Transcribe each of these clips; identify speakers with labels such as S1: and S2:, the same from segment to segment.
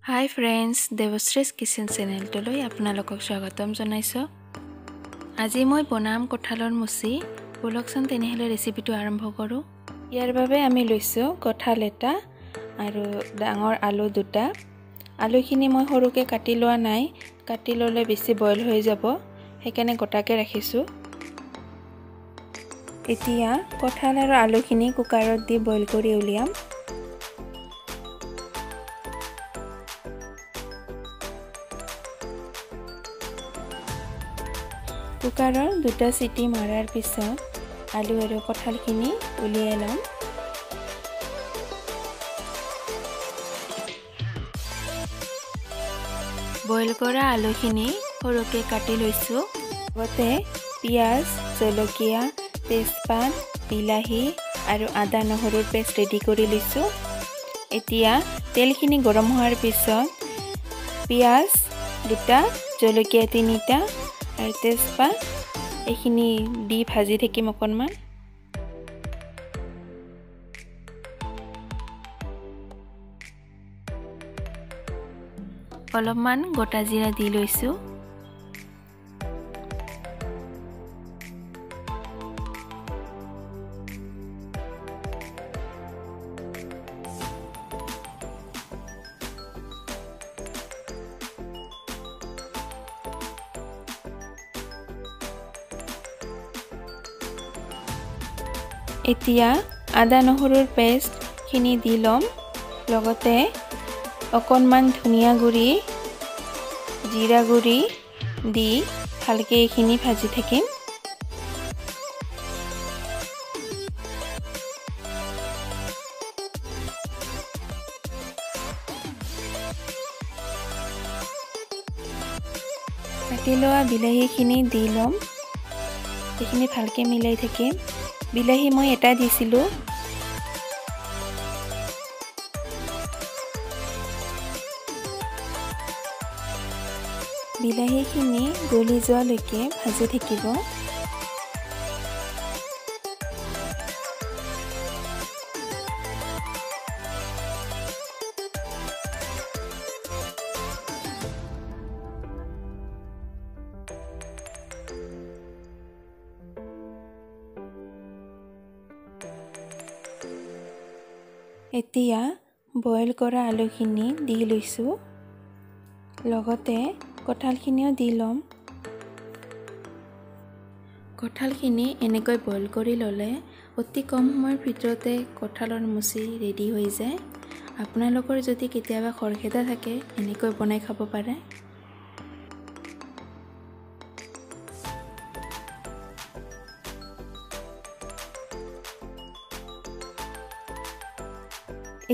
S1: হাই friends, দেৱশ্ৰীজ kitchen চেনেলটোলৈ আপোনালোকক স্বাগতম জনাইছোঁ। আজি মই বনাম কঁঠালৰ মুচি। ব'লকচোন তেনেহ'লে ৰেচিপিটো আৰম্ভ কৰোঁ। ইয়াৰ বাবে আমি লৈছোঁ কঁঠাল এটা আৰু ডাঙৰ আলু দুটা। আলুখিনি মই সৰুকৈ কাটি লোৱা নাই, কাটি ল'লে বেছি বইল হৈ যাব, সেইকাৰণে গোটাকৈ ৰাখিছোঁ। এতিয়া কঁঠাল আৰু আলুখিনি কুকাৰত দি বইল কৰি উলিয়াম। কুকাৰৰ দুটা চিটি মৰাৰ পিছত আলু আৰু কঁঠালখিনি উলিয়াই ল'ম। বইল কৰা আলুখিনি সৰুকৈ কাটি লৈছোঁ। লগতে পিঁয়াজ, জলকীয়া, তেজপাত, বিলাহী আৰু আদা নহৰুৰ পেষ্ট ৰেডি কৰি লৈছোঁ। এতিয়া তেলখিনি গৰম হোৱাৰ পিছত পিঁয়াজ দুটা, জলকীয়া তিনিটা আৰু তেজপাত এইখিনি দি ভাজি থাকিম অকণমান। অলপমান গোটা জিৰা দি লৈছোঁ। এতিয়া আদা নহৰুৰ পেষ্টখিনি দি ল'ম, লগতে অকণমান ধনিয়া গুড়ি, জিৰা গুড়ি দি ভালকৈ এইখিনি ভাজি থাকিম। কাটি লোৱা বিলাহীখিনি দি ল'ম, এইখিনি ভালকৈ মিলাই থাকিম। বিলাহী মই এটা দিছিলোঁ। বিলাহীখিনি গলি যোৱালৈকে ভাজি থাকিব। এতিয়া বইল কৰা আলুখিনি দি লৈছোঁ, লগতে কঁঠালখিনিও দি ল'ম। কঁঠালখিনি এনেকৈ বইল কৰি ল'লে অতি কম সময়ৰ ভিতৰতে কঁঠালৰ মুচি ৰেডি হৈ যায়। আপোনালোকৰ যদি কেতিয়াবা খৰখেদা থাকে এনেকৈ বনাই খাব পাৰে।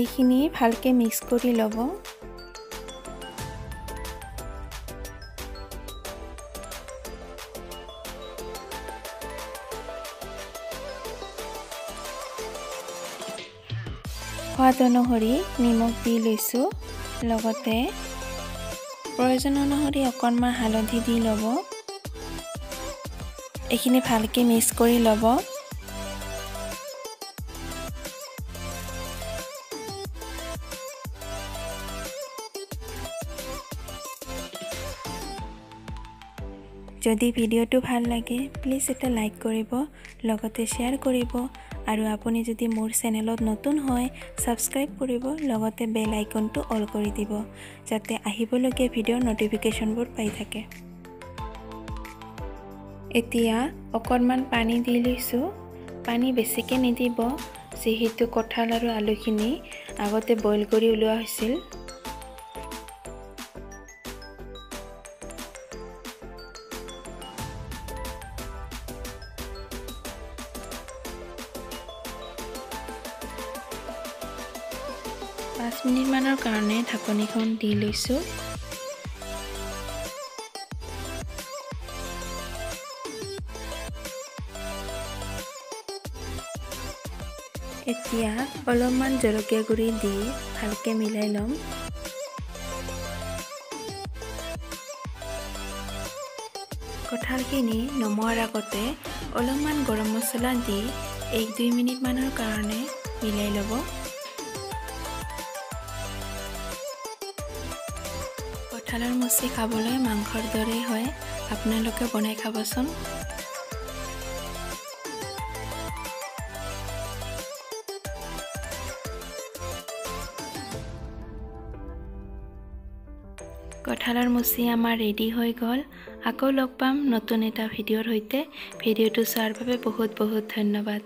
S1: এইখিনি ভালকৈ মিক্স কৰি ল'ব। সোৱাদ অনুসৰি নিমখ দি লৈছোঁ, লগতে প্ৰয়োজন অনুসৰি অকণমান হালধি দি ল'ব। এইখিনি ভালকৈ মিক্স কৰি ল'ব। যদি ভিডিঅ'টো ভাল লাগে প্লিজ এটা লাইক কৰিব, লগতে শ্বেয়াৰ কৰিব আৰু আপুনি যদি মোৰ চেনেলত নতুন হয় ছাবস্ক্ৰাইব কৰিব, লগতে বেল আইকনটো অল কৰি দিব যাতে আহিবলগীয়া ভিডিঅ'ৰ ন'টিফিকেশ্যনবোৰ পাই থাকে। এতিয়া অকণমান পানী দি লৈছোঁ। পানী বেছিকৈ নিদিব, যিহেতু কঁঠাল আৰু আলুখিনি আগতে বইল কৰি ওলোৱা হৈছিল। পাঁচ মিনিটমানৰ কাৰণে ঢাকনিখন দি লৈছোঁ। এতিয়া অলপমান জলকীয়া গুড়ি দি ভালকৈ মিলাই ল'ম। কঁঠালখিনি নমোৱাৰ আগতে অলপমান গৰম মছলা দি 1-2 মিনিটমানৰ কাৰণে মিলাই ল'ব। কঁঠালৰ মুচি খাবলৈ মাংসৰ দৰেই হয়, আপোনালোকে বনাই খাবচোন। কঁঠালৰ মুচি আমাৰ ৰেডি হৈ গ'ল। আকৌ লগ পাম নতুন এটা ভিডিঅ'ৰ সৈতে। ভিডিঅ'টো চোৱাৰ বাবে বহুত বহুত ধন্যবাদ।